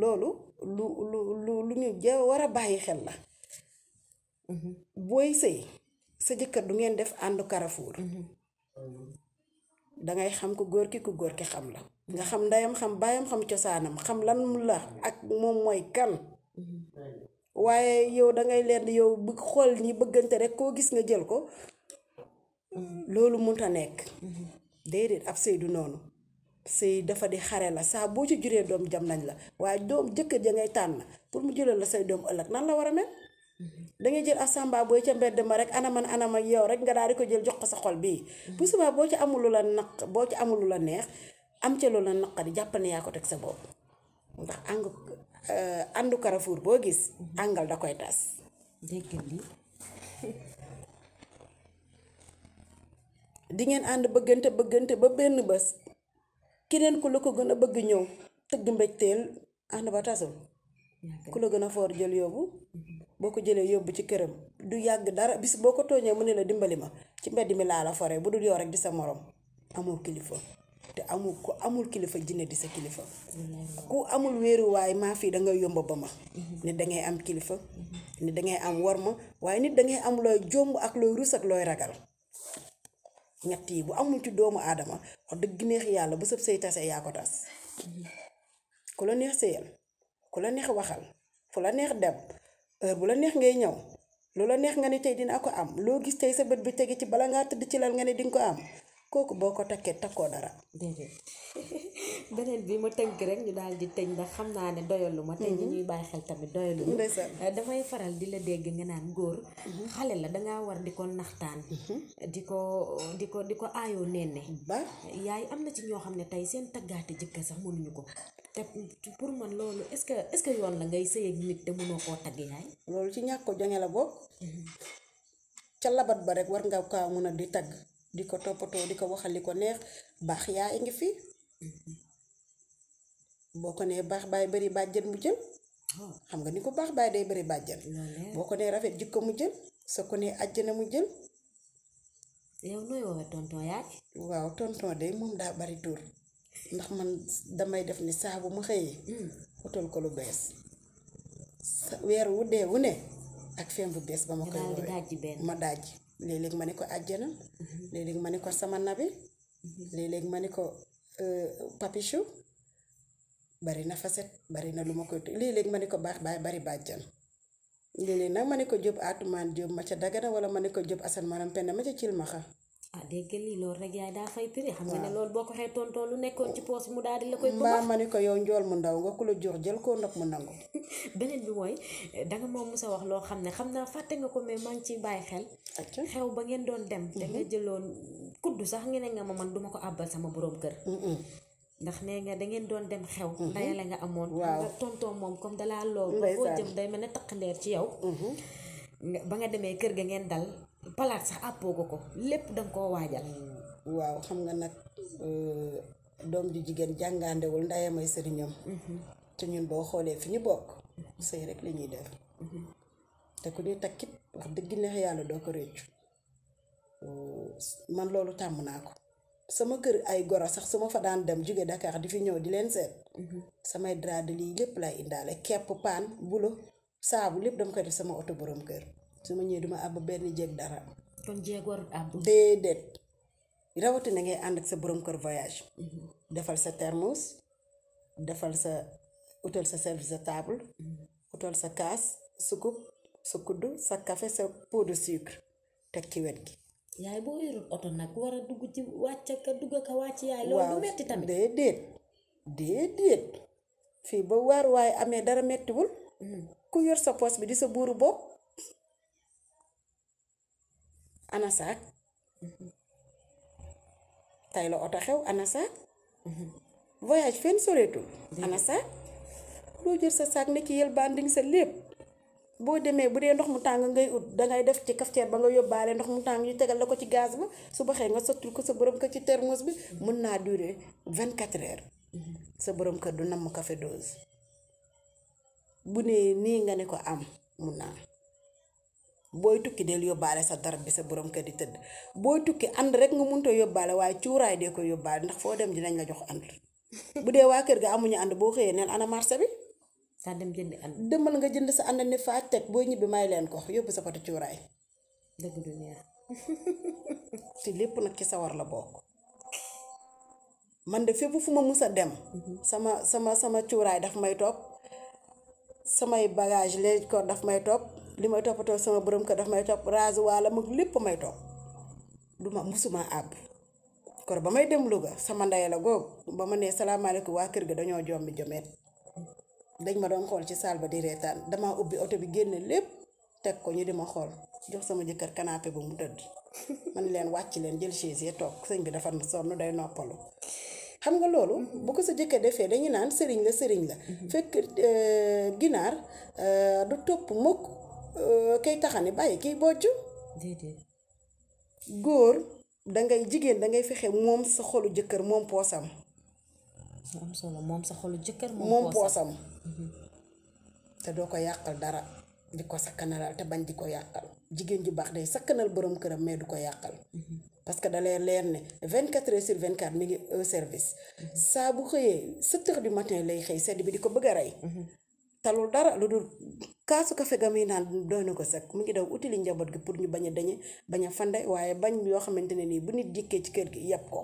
loolu lu ñu war a bàyyi xel la booy sëy sa jëkkër du ngeen def àndu Carrefour dangay xam ku góor ki xam la nga xam ndeyam xam baayam xam cosaanam xam lan la ak moom mooy kan waaye yow dangay leen yow bëgg xool ñi bëggante rek koo gis nga jël ko loolu mënta nekk déedéet ab sëy du noonu sëy dafa di xare la saa boo ci juree doom jam nañ la waaye doom jëkkër ja ngay tànn pour mu jëlal la say doom ëllëg nan la war a mel dangay jël asamba booy ca mbedd ma rek anam ak yow rek nga daal di ko jël jox ko sa xol bii bu subaa boo ci amul lu la neex am ca lu la naqari jàpp ne yaa ko teg sa bopp ndax àndu Carrefour boo gis àngal da koy tas dégg li di ngeen ànd bëggante ba benn bés keneen ku la ko gën a bëgg ñëw tëgg mbégteel ànd ba tasul ku la gën a foor jël yóbbu boo ko jëlee yóbbu ci këram du yàgg dara bis boo ko tooñee mu ne la dimbali ma ci mbedd mi laa la fore bu dul yow rek di sa morom amul kilifa te amul kilifa jinne di sa kilifa ku amul wéeruwaay maa fii dangay yomba ba ma nit dangay am kilifa nit dangay am worma waaye nit dangay am looy jomb ak looy rus ak looy ragal ñett yi bu amul ci doomu aadama wax dëgg neex yàlla bu sëb say tase yaa ko tas ku la neex séyal ku la neex waxal fu la neex dem heure bu la neex ngay ñëw lu la neex nga ne tey dina ko am loo gis tey sa bët bi tege ci bala ngaa tëdd ci lal nga ne dinga ko am kooku boo ko takkee takkoo dara. déedéet beneen bi ma tënk rek ñu daal di tëj ndax xam naa ne doyalu ma tey ñi ñuy bàyyi xel tamit doyalu damay faral di la dégg nga naan góor xale la dangaa war di ko naxtaan di ko aayoo nenne ba yaay am na ci ñoo xam ne tey seen taggaate jëkkër sax mënuñu ko te pour man loolu est-ce que yoon la ngay sëy ak nit te mënoo koo tagg yaay loolu ci ñàkk ko joŋe la bokk ca labat ba rek war nga kaa mën a di tagg di ko toppatoo di ko waxal li ko neex baax yaa ngi fi boo ko nee baax baay bari bàjjen mu jël xam nga ni ko baax baay day bari bàjjen boo ko nee rafet jikko mu jël soo ko nee àjjana mu jël yow nooy woowee tonton yaay waaw tonton de moom daa bari tur ndax man damay def ni saa bu ma xëyee utal ko lu bees weer wu dee wu ne ak fem bu bees ba ma koy woowee ma dajji léeg-léeg ma ne ko àjjana léeg-léeg ma ne ko sama nabi léeg-léeg ma ne ko papichou bari na facette bari na lu ma koy léeg-léeg ma ne ko baax baay bari bàjjan léeg-léeg nag ma ne ko Jóob atumaan Jóob ma ca Dagana wala ma ne ko Jóob asan maram penda ma ca Cilmaxa dégg lii loolu rek yaay daa fay tëri xam nga ne loolu boo ko xee tonton lu nekkoon ci poos mu daal di la koy mbaa ma ne ko yow njool mu ndaw nga ku la jox jël koo ndox mu nangu beneen bi mooy danga moom musa wax loo xam ne xam naa fàtte nga ko mais maa ngi ciy bàyyi xel xew ba ngeen doon dem te nga jëloon kuddu sax ngeen nga ma man duma ko àbbal sama boroom kër ndax nee nga da ngeen doon dem xew ndayale nga amoon nga tonton moom comme dalaa lool ba foo jëm day mel ne taqandeer ci yow ba nga demee kër ga ngeen dal palaat sax àppoo ko lépp danga koo waajal waaw xam nga nag doom ju jigéen jàngaandewul ndayamay sëriñam te ñun boo xoolee fi ñu bokk sëy rek li ñuy def te ku ñuy takkit wax dëgg neex yàlla doo ko réccu man loolu tàmm naa ko sama kër ay goro sax su ma fa daan dem jóge Dakar di fi ñëw di leen seet samay drap de lii lépp lay indaale kepp paan bulo saabu lépp dama koy def sama oto borom kër su ma ñëwee duma àbb benn jéeg dara kon jéeg warut àbb déedéet rawatina ngay ànd ak sa borom kër voyage defal sa thermos defal sa utal sa service de table utal sa kaas sukub sa kuddu sa café sa pot de sucre teg ci wet gi yaay boo yorul oto nag war a dugg ci wàcc ka dugg ka wàcc yaay loolu du metti tamit déedéet fii ba waar waaye amee dara mettiwul ku yor sa poos bi di sa buuru bopp ana saak tay la oto xew ana saak voyage fenn soreetul ana saak loo jël sa saak ne ci yël banding sa lépp boo demee bu dee ndox mu tàng ngay ut dangay def ci cafetière ba nga yóbbaale ndox mu tàng ñu tegal la ko ci gaz ba su baxee nga sottil ko sa borom kër ci thermos bi mën naa durer 24 heures sa borom kër du namm café dose bu nee nii nga ne ko am mun naa booy tukki del yóbbaale sa darab bi sa borom kër di tëdd booy tukki ànd rek nga mënta yóbbaale waaye cuuraay dee ko yóbbaale ndax foo dem dinañ la jox ànd bu dee waa kër ga amuñu ànd boo xëyee neen ana marché bi saa dem jëndi ànd demal nga jënd sa ànd ni faa teg boo ñibbi may leen ko yóbbu sa poti cuuraay dëgg du neex te lépp nag ci sawar la bokk man de fépp fu ma mus a dem sama cuuraay daf may topp samay bagage léegi ko daf may topp li may toppatoo sama borom kër daf may topp raase walla mag lépp may topp duma musuma àbb kor ba may dem Louga sama ndey la googu ba ma nee salaamaaleykum waa kër ga dañoo jombi jomeet dañ ma doon xool ci saal ba di reetaan damaa ubbi oto bi génne lépp teg ko ñu di ma xool jox sama jëkkër canapé ba mu tëdd man leen wàcc leen jël chaise toog sëñ bi dafa sonn day noppalu xam nga loolu bu ko sa jëkkër defee dañu naan sëriñ la fekk ginaar du topp mukk kay taxani bàyyi kiy bojj góor dangay jigéen dangay fexe moom sa xolu jëkkër moom poosam am solo moom sa xolu jëkkër moom poosam te doo ko yàqal dara di ko sakkanalal te bañ di ko yàqal jigéen ju baax day sakkanal borom këram mais du ko yàqal parce que da lay leer ne 24 heures sur 24 mi ngi au service saa bu xëyee 7 heures du matin lay xëy sedd bi di ko bëgg a rey talul dara lu dul kaasu kafe ga muy naan doy na ko sax mu ngi daw utili njaboot gi pour ñu bañ a dañe bañ a fande waaye bañ yoo xamante ne nii bu nit jikkee ci kër gi yàpp ko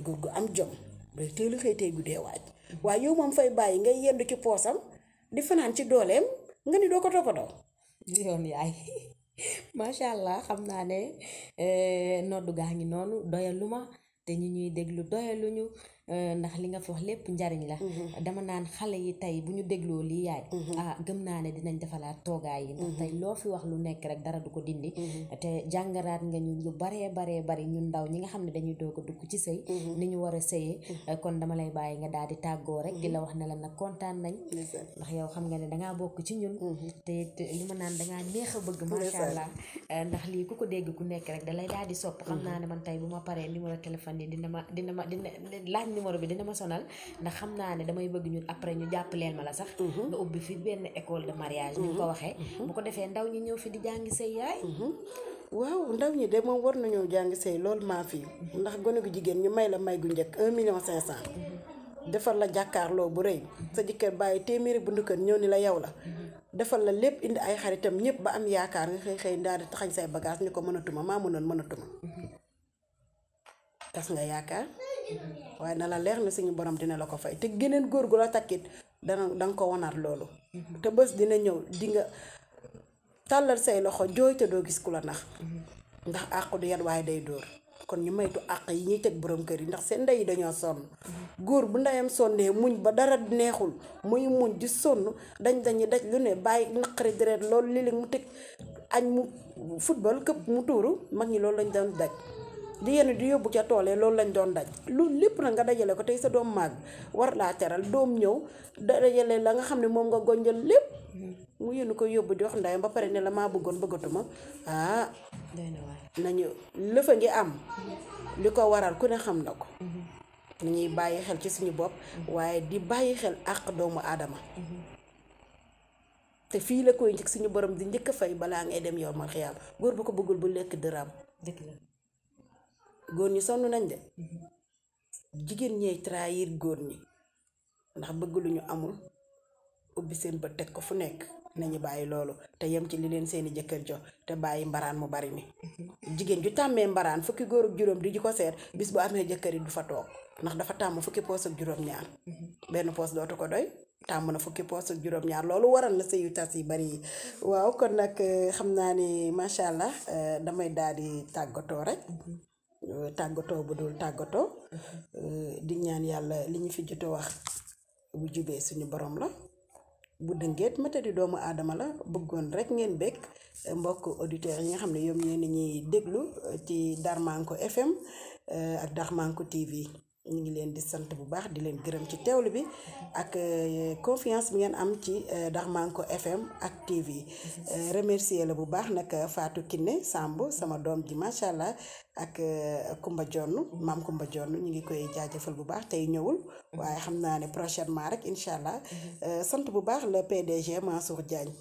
góor gu am jom day teelu xëy tey guddee waaj waaye yow moom fay bàyyi ngay yendu ci poosam di fanaan ci dooleem nga ni doo ko toppatoo yoon yaay macha allah xam naa ne noddu gaa ngi noonu doyaluma te ñi ñuy déglu doyaluñu ndax li nga fi wax lépp njariñ la dama naan xale yi tey bu ñu dégloo lii yaay gëm naa ne dinañ defalaat toogaay yi ndax tey loo fi wax lu nekk rek dara du ko dindi te jàngaraat nga ñu lu baree bari ñun ndaw ñi nga xam ne dañuy doog a dugg ci sëy ni ñu war a sëyee kon dama lay bàyyi nga daal di tàggoo rek di la wax ne la nag kontaan nañ ndax yow xam nga ne dangaa bokk ci ñun te li ma naan dangaa neex a bëgg macha allah ndax lii ku ko dégg ku nekk rek da lay daal di sopp xam naa ne man tey bu ma paree numéro téléphone yi dina laaj numéro bi dina ma sonal ndax xam naa ne damay bëgg ñun après ñu jàppaleel ma la sax nga ubbi fi benn école de mariage ni nga ko waxee bu ko defee ndaw ñi ñëw fi di jàngi sëy yaay waaw ndaw ñi de moom war nañoo jàngi sëy loolu maa fi ndax gone gu jigéen ñu may la may gu njëkk 1,5 million defal la jàkkaarloo bu rëy sa jëkkër bàyyi téeméeri bundu kër ñëw ni la yow la defal la lépp indi ay xaritam ñëpp ba am yaakaar nga xëy daal di taxañ say bagage ñu ko mënatuma maa mënatuma tas nga yaakaar waaye na la leer na suñu borom dina la ko fay te geneen góor gu la takkit danga ko wanaat loolu te bés dina ñëw di nga tàllal say loxo jooy te doo gis ku la nax ndax àqu du yan waaye day dóor kon ñu maytu àq yi ñuy teg borom kër yi ndax seen ndey yi dañoo sonn góor bu ndeyam sonnee muñ ba dara neexul muy muñ di sonn dañuy daj lu ne bàyyi naqari deret loolu léeg-léeg mu teg añ mu football këpp mu tuuru mag ñi loolu lañ doon daj di yenn di yóbbu ca toolee loolu lañ doon daj loolu lépp nag nga dajale ko tey sa doom màgg war laa teral doom ñëw dajale la nga xam ne moom nga gonjal lépp mu yéen ko yóbbu di wax ndeyam ba pare ne la maa bëggoon bëggatuma nañu lëfa ngi am li ko waral ku ne xam na ko nañuy bàyyi xel ci suñu bopp waaye di bàyyi xel àq doomu aadama te fii la koy njëkk suñu borom di njëkk a fay balaa ngay dem yow ma xiyaam góor bu ko bëggul bu lekk dërëm dëgg la góor ñi sonn nañ de jigéen ñeey trahir góor ñi ndax bëgg lu ñu amul ubbi seen bët teg ko fu nekk nañu bàyyi loolu te yem ci li leen seeni jëkkër jox te bàyyi mbaraan mu bari mi jigéen ju tàmmee mbaraan fukki góor ak juróom di ji ko seet bis bu amee jëkkër yi du fa toog ndax dafa tàmm fukki poos ak juróom-ñaar benn poos dootu ko doy tàmm na fukki poos ak juróom-ñaar loolu waral na sëyu tas yi bari yi waaw kon nag xam naa ni macha allah damay daal di tàggatoo rek tàggatoo bu dul tàggatoo di ñaan yàlla li ñu fi jot a wax bu jubee suñu borom la bu dëngeet matadi doomu aadama la bëggoon rek ngeen bekk mbokk auditeurs yi nga xam ne yoom ñeen ñuy déglu ci Darmanko FM ak Darmanko TV ñu ngi leen di sant bu baax di leen gërëm ci teewlu bi ak confiance bi ngeen am ci Darmanko FM ak TV remercier la bu baax nag Fatou Kiné Samb sama doom ji macha allah ak Kumba Jonn maam Kumba Jonn ñu ngi koy jaajëfal bu baax tey ñëwul waaye xam naa ne prochainement rek incha allah sant bu baax le PDG Mansour Diagne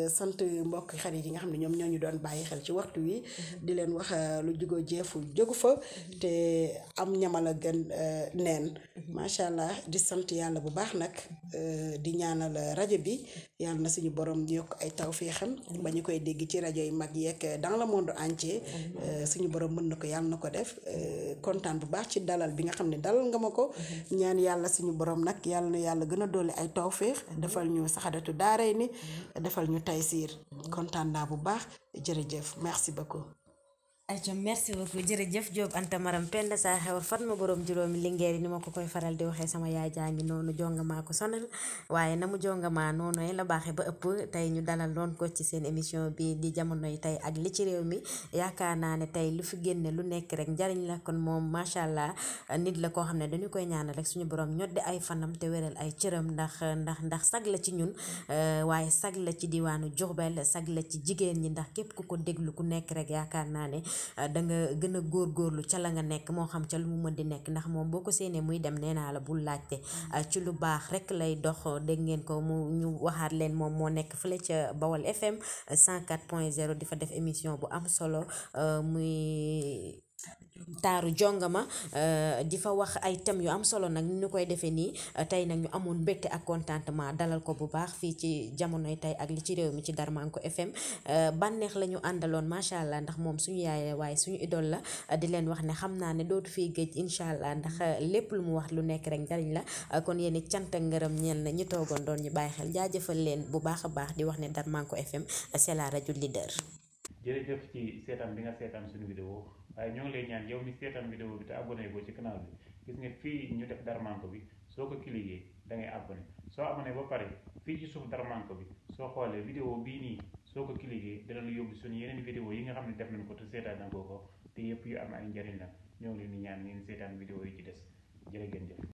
sant mbokk xarit yi nga xam ne ñoom ñoo ñu doon bàyyi xel ci waxtu wi di leen wax lu jugoo jeefu jógu fa te am ñamal a gën neen macha allah di sant yàlla bu baax nag di ñaanal rajo bi yàlla na suñu borom yokk ay tawféexam ba ñu koy dégg ci rajo yi mag yeeg dans le monde entier suñu borom mën na ko yàlla na ko def kontaan bu baax ci dalal bi nga xam ne dalal nga ma ko ñaan yàlla suñu borom nag yàlla na yàlla gën a dolli ay tawféex defal ñu saxadatu daaray ni defal ñu taysiir kontaan naa bu baax jërëjëf merci beaucoup. ayca merci beaucoup jërëjëf Diop Anta Maram Penda saa xewar Fatma borom juróomi lingeer yi ni ma ko koy faral di waxee sama yaay jaa ngi noonu jonga maa ko sonal waaye na mu jonga maa noonu la baaxee ba ëpp tey ñu dalal doon ko ci seen émission bi di jamono yi tey ak li ci réew mi yaakaar naa ne tey lu fi génne lu nekk rek njariñ la kon moom macha allah nit la koo xam ne dañu koy ñaanal rek suñu borom ñoddi ay fanam te wéral ay cëram ndax sag la ci ñun waaye sag la ci diwaanu Diourbel sag la ci jigéen ñi ndax képp ku ko déglu ku nekk rek yaakaar naa ne da nga gën a góorgóorlu ca la nga nekk moo xam ca lu mu mën di nekk ndax moom boo ko séenee muy dem nee naa la bul laajte ci lu baax rek lay dox dégg ngeen ko mu ñu waxaat leen moom moo nekk fële ca Bawal FM 104.0 di fa def émission bu am solo muy taaru jongama di fa wax ay thèmes yu am solo nag ñu koy defee nii tey nag ñu amoon mbégte ak contentement dalal ko bu baax fii ci jamonoy tey ak li ci réew mi ci Darmanko FM bànneex la ñu àndaloon macha allah ndax moom suñu yaay waaye suñu idole la di leen wax ne xam naa ne dootu fiy géej incha allah ndax lépp lu mu wax lu nekk rek njariñ la kon yéen cant ak ngërëm ñeel na ñu toogoon doon ñu bàyyi xel jaajëfal leen bu baax a baax di wax ne Darmanko FM c'est la rajo leader. jërëjëf ci seetaan bi nga seetaan suñu vidéo waaye ñoo ngi lay ñaan yow mi seetaan vidéo bi te abonné boo ci canal bi gis nga fii ñu def Darmanko bi soo ko cliquer da ngay abonné soo abonné ba pare fii ci suuf Darmanko bi soo xoolee vidéo bii nii soo ko cliquer dana la yóbbu suñu yeneen vidéo yi nga xam ne def nañ ko te seetaan na ko te yëpp yu am ay njariñ la ñoo ngi leen di ñaan ngeen seetaan vidéo yi ci des jërë ngeen jëf